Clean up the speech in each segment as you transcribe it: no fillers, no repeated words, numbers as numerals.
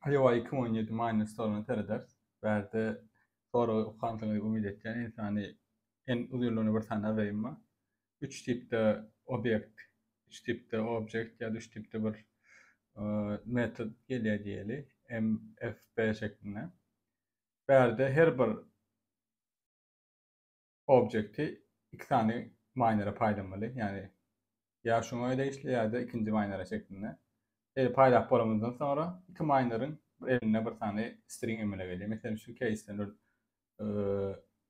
Iowa 2017 minor storyna serederis. Bärde soragy okansyňyz diýip umyt etýän. Ensany en uzynlygyny bir sany ýazaýynmy? Üç tipde obýekt, üç tipde object ýa-da üç tipde bir metod gelýär diýeli. M, F, B şeklinde. Bärde her bir objekti iki sany minora paýlamaly. Ýagny ýa şuňa degişli ýa-da ikinji minora şeklinde. Şeýle paýlap bolanymyzdan soňra iki minoryň bir elinde bir sany string emele gelýär. Meselem şu keýsden bir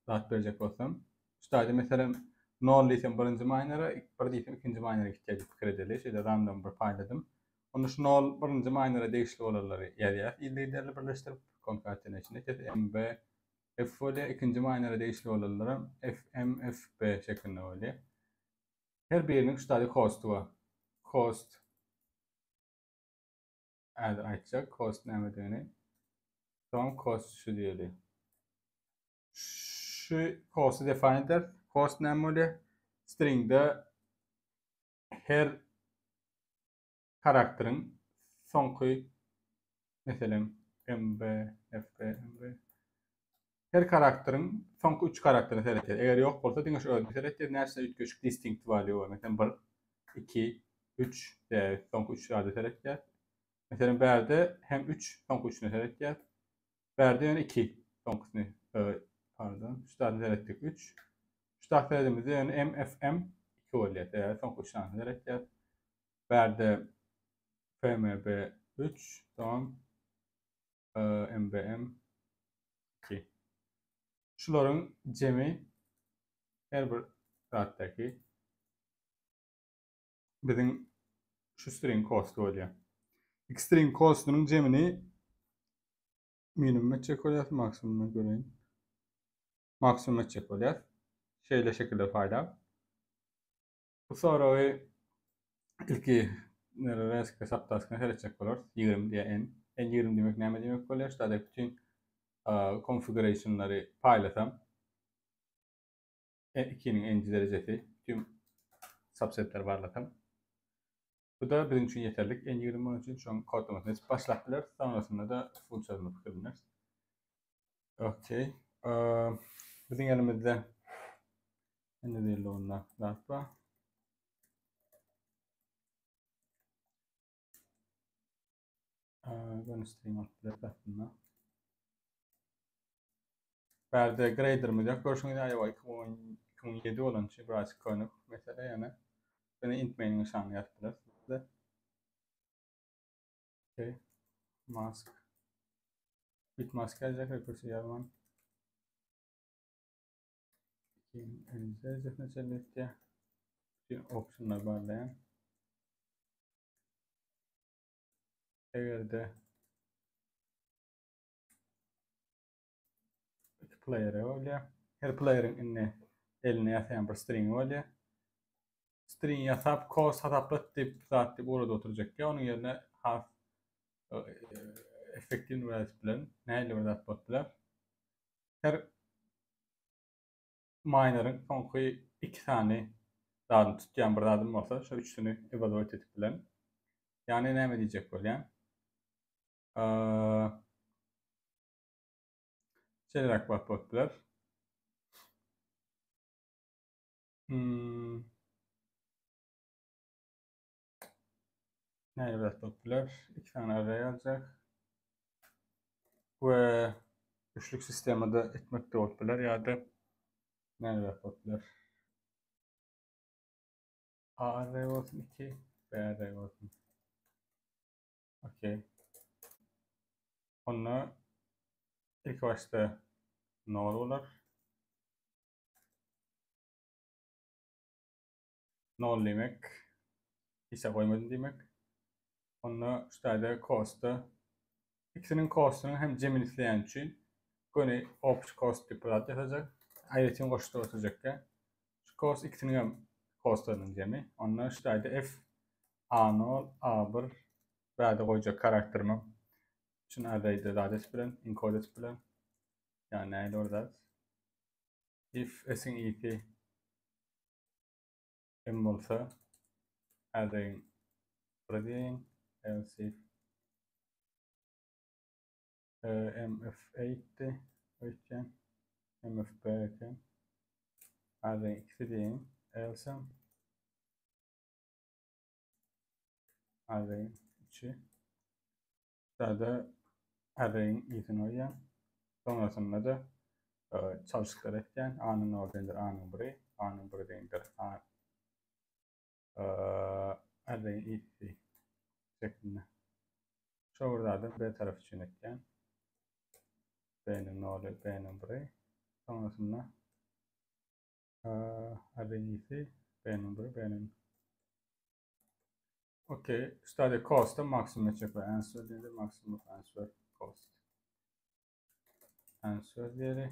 zat berjek bolsam, şu taýda meselem 0 diýsem birinji minora, 1 diýsem ikinji minora gitýär diýip pikir edeli. Şeýle random bir paýladym. Onda şu 0 birinji minora degişli bolanlary ýazýas yzygiderli birleşdirip concatenation etýäs. MB F bolýar. Ikinji minora degişli bolanlaram F, M, F, B şeklinde bolýar. Her biriniň şu taýda kosty bar. Kost häzir aýtjak kost nämedigini. Soň kost şu diýeli. Şu kosty define eder. Kost näme bolýar? Stringde her karakteriň soňky meselem M B F B M B her karakteriň soňky üç karakterine seretýär. Eger ýok bolsa diňe şu özüne seretýär. Näçe üýtgeşik distinct value bar. Meselem 1 2 3 diýip soňky üç zada seretýär. Meselem bärde hem 3 soňky üçüne seretýär. Bärde ýöne 2 soňkusyny pardon, şu zadyny seretdik 3. Şu zat seredimizde ýöne M F M 2 bolýar. Sebäbi soňky üç sanyny seretýär. Bärde FMB 3, soň MBM 2. Şularyň jemi her bir zatdaky biziň şu string cost bolýar. Iki string costunyň jemini minimum etjek bolýar, maksimum göreýin. Maksimum etjek bolýar. Şeýle şekilde paýlap. Bu soragy ilki reske subtaskına seretjek bolarys. 20 diýe n. N 20 diýmek näme diýmek bolýar? Şularda bütün konfigurationlary paýlasam 2-niň n-nji derejesi bütün subsetleri barlasam. Bu da biziň üçin ýeterlik. N 20 bolan üçin şoň kodlamasyny etip başlap bileris. Sonrasynda da full çözmek pikirleneriz. Okey. Biziň elimizde Indi belli onda zat bar. Göni string alyp bileris aslynda. Bärde graderimiz ýok. Görşüňiz ýaly ýa 2007 bolan üçin biraz köne mesele ýöne. Ýöne int main-iň nyşanyny ýazyp bileris. Okay. Mask. Bit mask geljek, rekursiýa ýazman. Keyin derejesine çenli etýär. Bütün optionlar barlaýan. Eger-de iki player bolýar. Her playeriň indi eline ýasaýan bir stringi bolýar. String ýasap, cost hasaplat diýip zat diýip ugrada oturjak ýa onuň ýerine has e, effektiw bir zat bilen nähili bir zat bolup biler. Her mineriň soňky iki sany zadyny tutýan bir zadym bolsa, şo üçüsini evaluate edip bilerin. Ýagny näme diýjek bolýan? Şeýleräk wagt bolup biler. Hmm. Näme zat bolup biler? Iki sany array aljak. We üçlük sistemada etmek de bolup biler ýa-da näme zat bolup biler? A array bolsun 2, B array bolsun. Okey. Onda ilk başda 0 bolar. Nol diýmek, hiç goýmadym diýmek. Onda şu taýda cost-da ikisiniň cost-unyň hem jemini isleýän üçin göni option cost diýip bir zat ýasajak. Aýratyn goşup oturjakka. Şu cost ikisiniň hem cost-larynyň jemi. Onda şu taýda f A0, A1 bärde goýjak karakterimi şuny array-de zat edip bilen, encode edip bilen. Ýa nähili bir zat. If s-iň i-si M bolsa arraýyň bir diýeýin, else if. MF8-di öýtýän. MFB eken. Arraýyň ikisi diýin. Else arraýyň üçi. Sada arraýyň ýesini goýýan. Sonrasynda-da çalşyklar etýän. A-nyň 0 deňdir A-nyň 1-i, A-nyň 1-i deňdir A arraýyň ýesi şeklinde. Şo bir zady B tarapy üçin etýän. B-niň 0-y, B-niň 1-i. Sonrasynda arraýyň ýesi, B-niň 1-i, B-niň Okey. Study cost maksimum etjek we answer diýdi. Maksimum answer cost. Answer diýeli.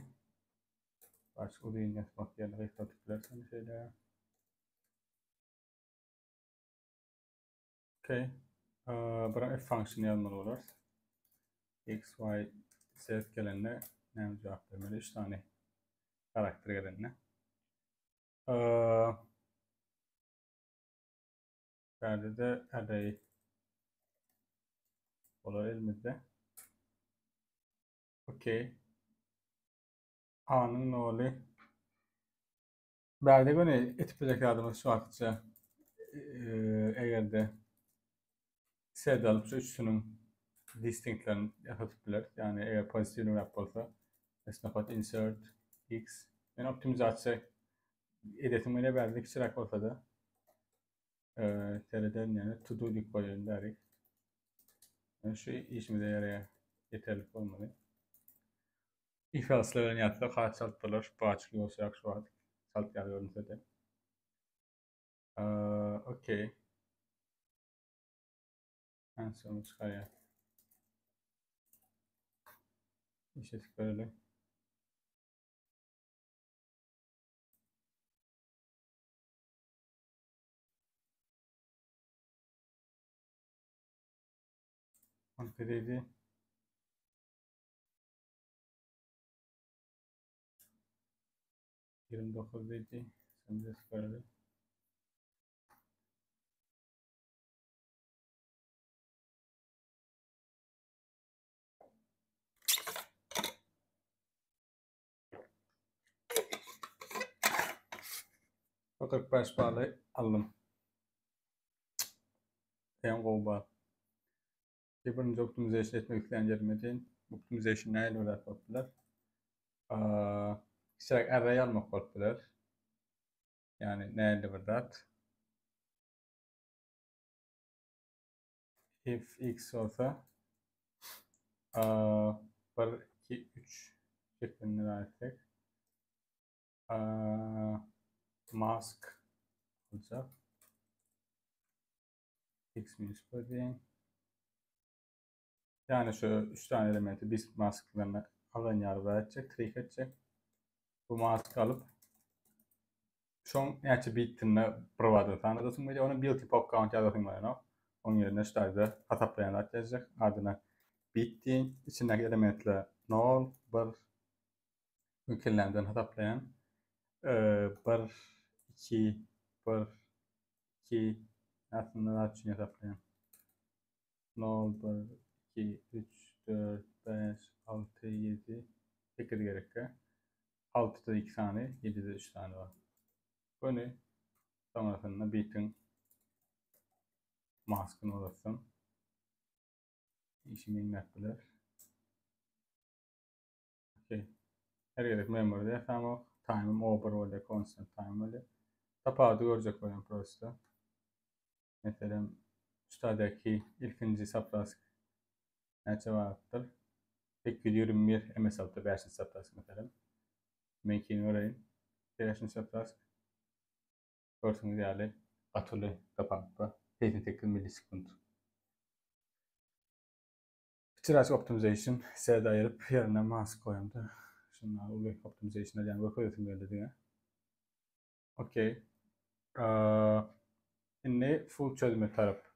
Başga uzyn ýazmak ýerine gysgaltyp bilersiň şeýle. Okey. Bir if function ýazmaly bolar. X, Y, Z gelende näme jogap bermeli? 3 sany karakter gelende. Bärde-de array bolar elimizde. Okey. A-nyň noly. Bärde göni etip biljek zadymyz şu wagtça eger-de set alyp şu üçüsiniň distinktlerini ýasatyp bileris. Ýagny eger pozitiwnyrak bolsa, s insert x. Men optimizasiýa edesim gelýär bärde kiçiräk bolsa-da. Sereden ýene to do diýip goýaýyn bärik. Yani şu işimize ýaraýar. Ýeterlik bolmaly. If else bilen ýazsak has çalt bolar. Bu açyk ýolşak şu wagt. Çalt ýaly görünse-de. Okey. Answer'ı çıkarıyor. İşe görelim. 12 diýdi. 29 diýdi. Şimdi görelim. 45 baly aldym. En gowy bal. Birinji optimization etmek isleýän ýerime deýin. Optimization nähili bir zat bolup biler? Kiçiräk array almak bolup biler. Ýagny nähili bir zat? If x bolsa 1 2 3 şeklinde etsek mask olacak. X minus 1 diýen. Yani şu 3 tane elementi biz masklaryny alan ýaly etjek, trik etjek. Bu mask alyp şoň näçe bitinde bir bada sanadasyň gelýär. Ony built pop count ýazasyň gelenok. Oň ýerine şu taýda hasaplaýan zat ýazjak. Adyna bit diýin. Içindäki elementler 0, 1 kellämden hasaplaýan. 1 2 1 2 aslynda zat üçin hasaplaýan. 0 1 2 3 4 5 6 7 8 gerekkä. 6-da 2 sany, 7-de 3 sany bar. Göni soňrasynda bitiň maskyny uzatsam işim ýeňläp biler. Okey. Her gezek memory ýasamok. Time'ım over bolýar, constant time bolýar. Tapawudy görjek bolýan prosta. Meselem, şu taýdaky ilkinji subtask näçe wagtdyr? 821 ms6 5-nji subtask meselem. Meňkini göreýin. 5-nji subtask. Görşüňiz ýaly gaty uly tapawut bar. 88 millisekund. Kiçiräk optimization set aýyryp ýerine mask goýamda. Şunda uly optimization edýän görkezesim geldi diňe. Okey. Indi full çözüme tarap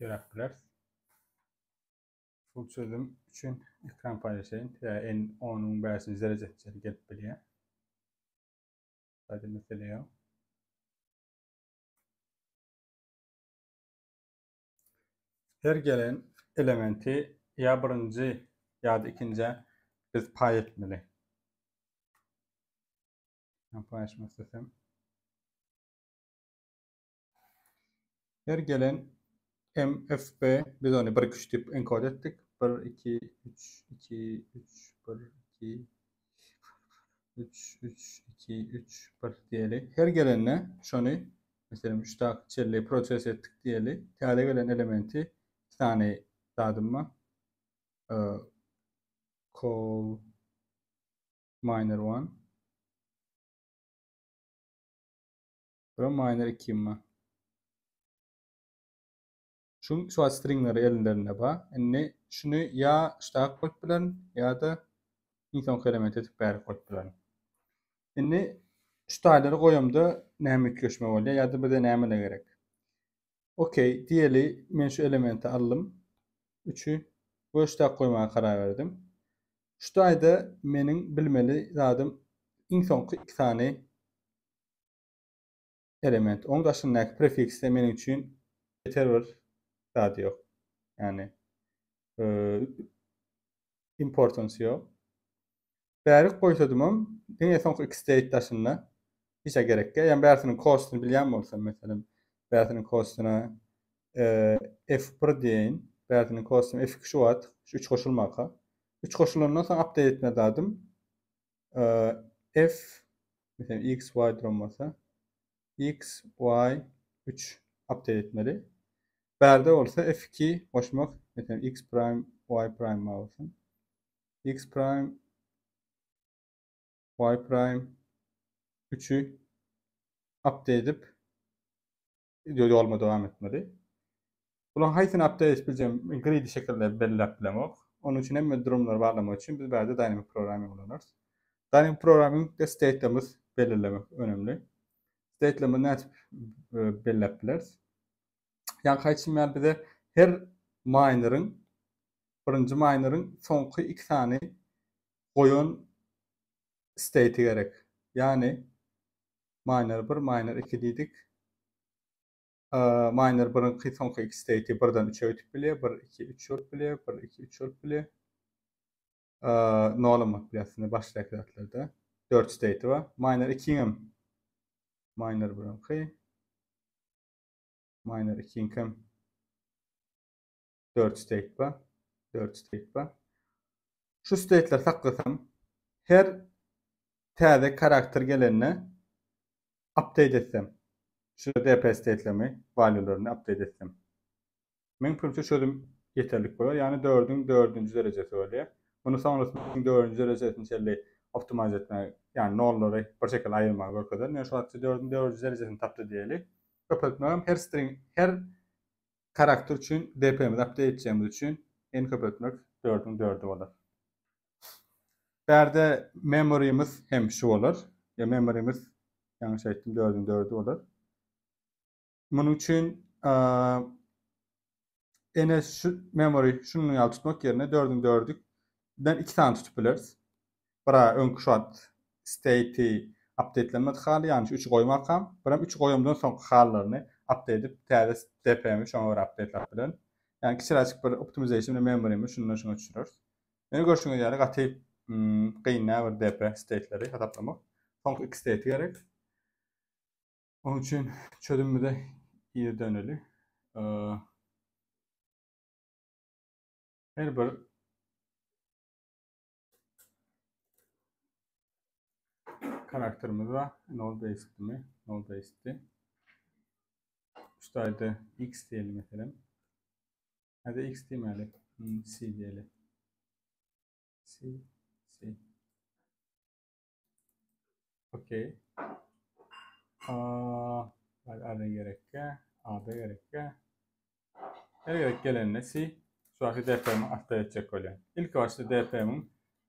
ýöräp bileris. Full çözüm üçin ekran paýlaşaýyn. N 10-yň 5-nji derejesine gelip bilýär. Hadi mesele ýok. Her gelen elementi ýa birinji ýa-da ikinjä biz paý etmeli. Men paýlaşmak istesem. Her gelen MFB biz ony 1 2 3 diýip enkod etdik. 1 2 3 2 3 1 2 3 3 2 3 1 diýeli. Her gelende şony meselem 3 tak çelli proses etdik diýeli. Täze gelen elementi 2 sany zadym bar. Call minor 1 Bura minor 2 bar. Şu şu stringleri ellerinde bar. Indi şuny ýa ştak goýup bilerin, ýa-da iň soňky element edip bärik goýup bilerin. Indi şu taýlary goýamda näme üýtgeşme bolýar ýa-da bize nämeler gerek? Okey, diýeli men şu elementi aldym. 3-ü we ştak goýmaga karar berdim. Şu taýda meniň bilmeli zadym iň soňky 2 sany element. Oň daşyndaky prefiksde meniň üçin beter bir zady ýok. Ýagny importance ýok. Bärik goýsadymam diňe soňky iki state daşynda hiç gerekge. Ýagny bärsiniň kostyny bilýän bolsam, meselem, bärsiniň kostyna F1 diýeýin. Bärsiniň kostyny F2 şu wagt şu 3 goşulmaka. 3 goşulandan soň update etme zadym F meselem x y duran bolsa x y 3 update etmeli. Bärde bolsa F2 goşmak meselem x prime y prime bolsun. X prime y prime 3-ü update edip ýoluma dowam etmeli. Bularyň haýsyny update edip biljegimi greedy şekilde belläp bilemok. Onuň üçin hemme durumlary barlamak üçin biz bärde dynamic programming ulanarys. Dynamic programmingde state-lerimiz belirlemek önemli. State-lerimizi nädip e, belläp bileris? Ýaňky aýtşym ýaly bize her mineriň birinji mineriň soňky iki sany goýan state gerek. Ýagny Miner 1, miner 2 diýdik. Miner 1-iň soňky iki state-i 1-den 3-e ötüp bilýär. 1, 2, 3 bolup bilýär. 1, 2, 3 bolup bilýär. Nol bolup bilýär aslynda başdaky zatlarda. 4 state-i bar. Miner 2-iň miner 1-iňki miner 2-iňkem 4 state bar. 4 state bar. Şu state'leri saklasam, her täze karakter gelende update etsem, şu DP state'lerimi, value'lerini update etsem. Meň pikirimçe çözüm ýeterlik bolar. Ýagny 4-üň 4-nji derejesi bolýar. Muny soňrasynda 4-nji derejesini çenli optimize etmek, ýagny nollary bir şekilde aýyrmagy görkezer. Men şu wagtça 4-üň 4-nji derejesini tapdy diýeli. Köpeltmegem her string, her Karakter üçin DP-mizi update etjegimiz üçin n köpeltmek 4-üň 4-i bolar. Bärde memory'miz hem şu bolar. Ya memory'miz ýalňyş aýtdym 4-üň 4-i bolar. Munuň üçin ene şu memory şunuň ýaly tutmak ýerine 4-üň 4-i den 2 sany tutup bileris. Bira öňki şu wagt state-i update-lenmedik haly, ýagny şu 3-i goýmakam, birem 3-i goýamdan soňky hallaryny update edip, täze DP-mi şoňa görä update-läp bilerin. Ýagny kiçiräjik bir optimization bilen memory-mi şundan şuňa düşüreris. Ýöne görşüňiz ýaly gaty kyn däl bir DP state-leri hasaplamak. Soňky iki state gerek. Onuň üçin çözümimize yza döneli. Her bir Karakterimiz var. Null based'mi? Null based'ti. Şu taýda x diýeli meselem. Hadi x diýmeli. Hmm, c diýeli. C, C. Okey. A, A gerekkä, A B gerekkä. Her gezek gelende C şu wagtky DP-mi atda etjek bolýan. Ilki başda DP-miň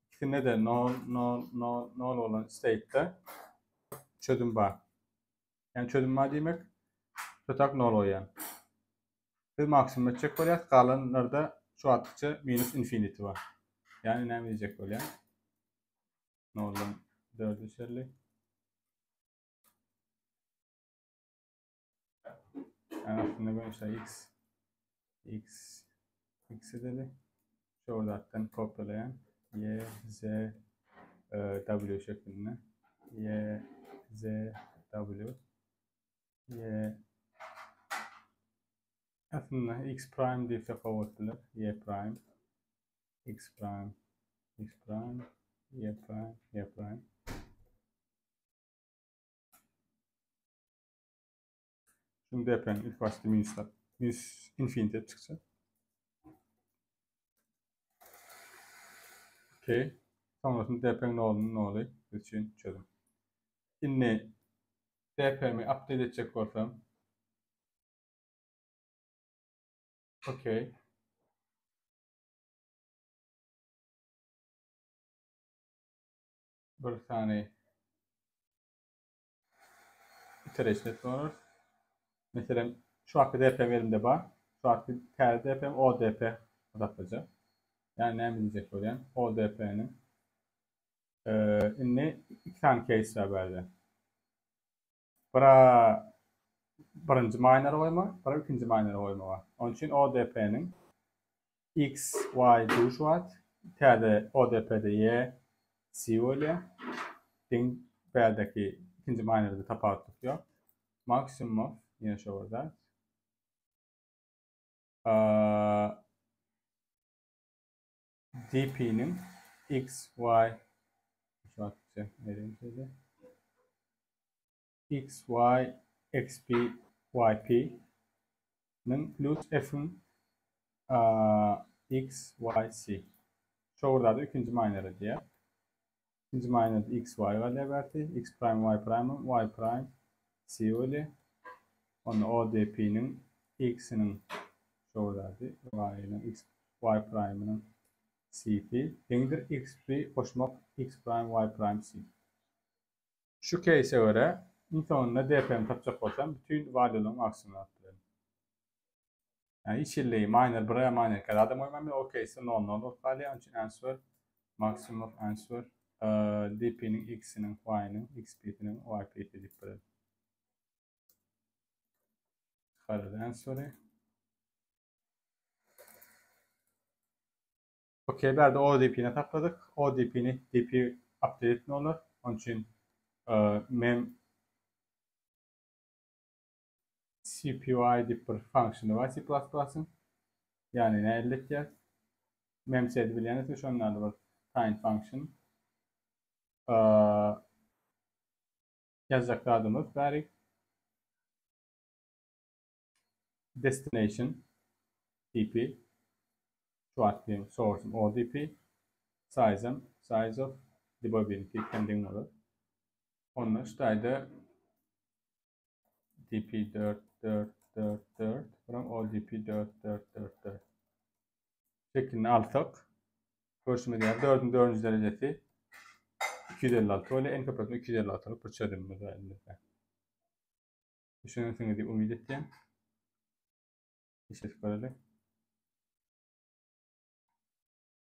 ikisinde de 0, 0, 0, 0 bolan state-de çözüm bar. Ýani çözüm bar diýmek, şu tak 0 goýýan. Biz maksimum etjek bolýas, galanlarda şu wagtykça minus infinity bar. Ýani näme diýjek bolýan? 0-dan 4-e çenli. Yani aslında görüşler x x x edeli. Şu zatdan kopýalaýan. Y, Z, W şeklinde. Y, Z, W. Y Aslynda X prime diýip bolup biler. Y prime, X prime, X prime, Y prime, Y prime. Şimdi DP'nin ilk başta minuslar, minus infinity çyksa. Okey. Sonrasında DP'nin nolunu nolu üçin çözüm. Şimdi DP'mi update edecek bolsam Okey. Bir saniye iteration etmelidir. Meselem, şu wagtky DP elimde bar. Şu wagtky täze DP ODP hasaplayacak. Yani näme diýjek bolýan? ODP-niň indi iki sany case bar bärde. Bira birinji minor goýma, bira ikinji minor goýma bar. Onuň üçin ODP-niň X, Y duş wagt täze ODP-de Y, C bolýar. Deň bärdeki ikinji minorda tapawutlyk ýok. Maksimum of ýene şo bir zat. DP-niň X, Y şu wagtça şeýle. X, Y, XP, YP niň plus F-iň X, Y, C. Şu bir ikinji minor edýär. İkinji minor X, Y galýar berdi. X prime, Y prime, Y prime, C bolýar. Onda ODP-niň X-niň şu bir Y-niň X, Y prime-niň C-si deňdir XP goşmak X prime, Y prime, C. Şu case-e görä, iň soňunda DP-ni tapjak bolsam, bütün valuelaryň maksimumyny alyp bilerin. Yani hiç ýerli minor 1 minor 2 adam goýman, men o case-de 0 0 bolup galýar. Onun üçin answer maximum of answer DP-niň X-iniň, Y-niň, XP-siniň, YP-si diýip bilerin. Çykarýar answer-i. Okey, bärde ODP-ni sakladyk. ODP-ni DP update etme bolar. Onun üçin mem CPY diýip bir funksiýa bar C++-yň. Ýagny näme elletýär? Memset bilýäňizmi şondan bir find function. Ýazjak zadymyz bäri destination dp şu wagtky source ODP size size of debug deň bolar. Onda şu taýda dp 4 4 4 4 biram ODP 4 4 4 4 şeklini alsak görüşümüz ýaly 4-üň 4-nji derejesi 256 bolýar. En köpesini 256-lyk bir çözümimiz var elimizde. Düşünensiňiz diýip umyt etýän. Işletip göreli.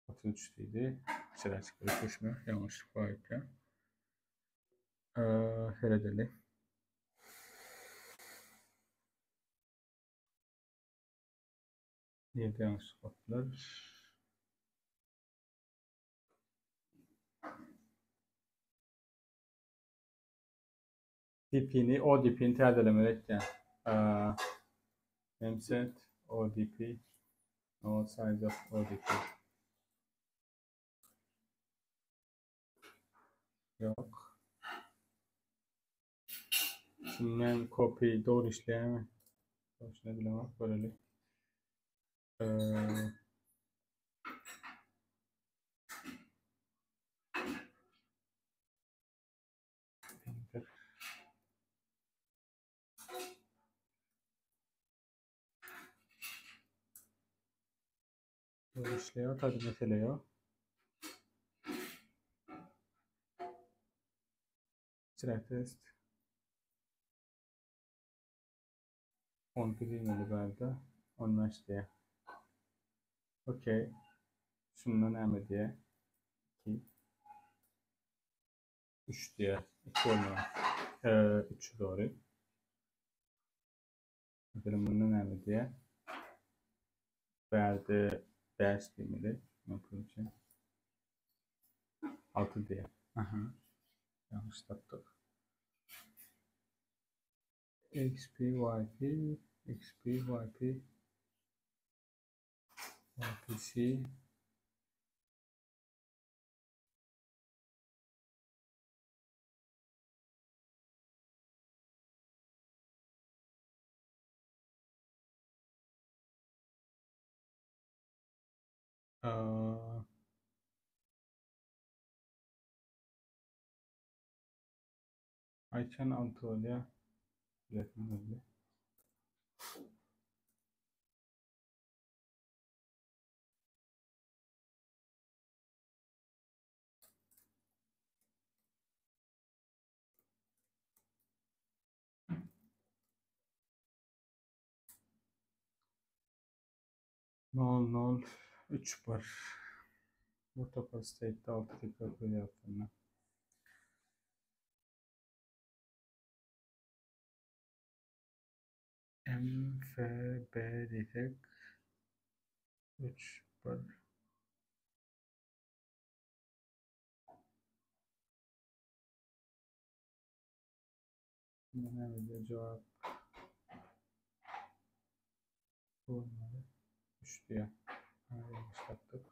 33 diýdi. Içeri bir köşme ýalňyşlyk bar eken. Seredeli. Nirede ýalňyşlyk bolupdyr? DP-ni, ODP-ni täzelemeli etýän. Memset ODP no size of ODP. Ýok. Şimdi men copy dogry işleýärmi? Şunu bilemok, göreli. Ee, Doğru işliyor. Tabi mesele yok. Sıra test. 12 diýmeli bärde. 15 diýe. Okey. Şunda näme diýe? 2 3 diýe. 2 bolmaly. 3 doğru. Mesela bunda näme diýe? Bärde 5 diýmeli. Mümkin üçin. 6 diýýär. Aha. Ýalňyş tapdyk. XP YP XP YP YPC Aa, Ayçan 6 bolýar. Biletmen öldü. Nol nol üç bir. Bu topar state'de 6 diýip görkezýär aslynda. M F B diýsek 3 1 Näme diýýär jogap? Bolmaly. 3 diýýär. Ha, ýalňyş tapdyk.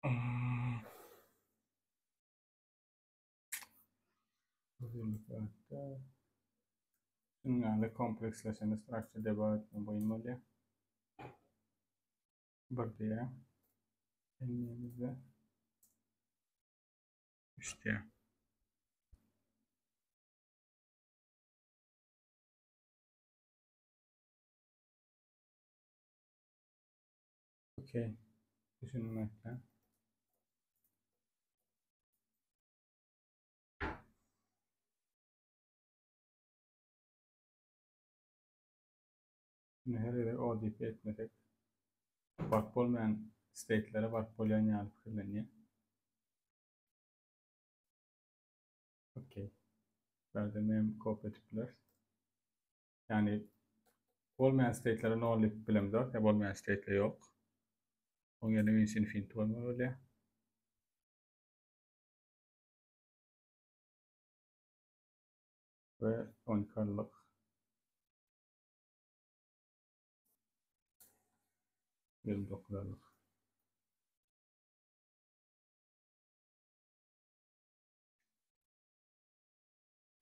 Hmm. Şunuň ýaly kompleksleşen structure debug etme boýun bolýar. Bir diýýär. Elimizde 3 diýýär. Okey. Düşünmekle. Şimdi her gezek ODP etmesek baryp bolmaýan state'lere baryp bolýan ýaly pikirlenýär. Okey. Bärde mem kopýa edip bileris. Ýagny bolmaýan state'lere nol diýip bilemzok, ýa bolmaýan state'ler ýok. Oň ýerine minus infinity goýmaly bolýar. We 12 aldyk. 29 aldyk.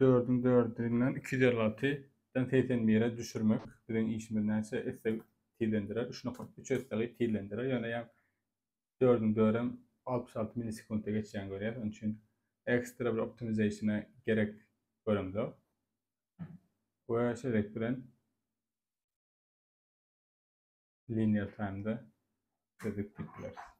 Dördüň dördünden 256 dan 81-e düşürmek biziň işimiz näçe esse tizlendirer? 3.3 esse tizlendirer. Ýöne ýa dördüň dörem 66 millisekuntda geçýän görýär. Onuň üçin ekstra bir optimization-a gerek göremzok. We şeýlelik bilen linear time-da çözüp diýip bileris.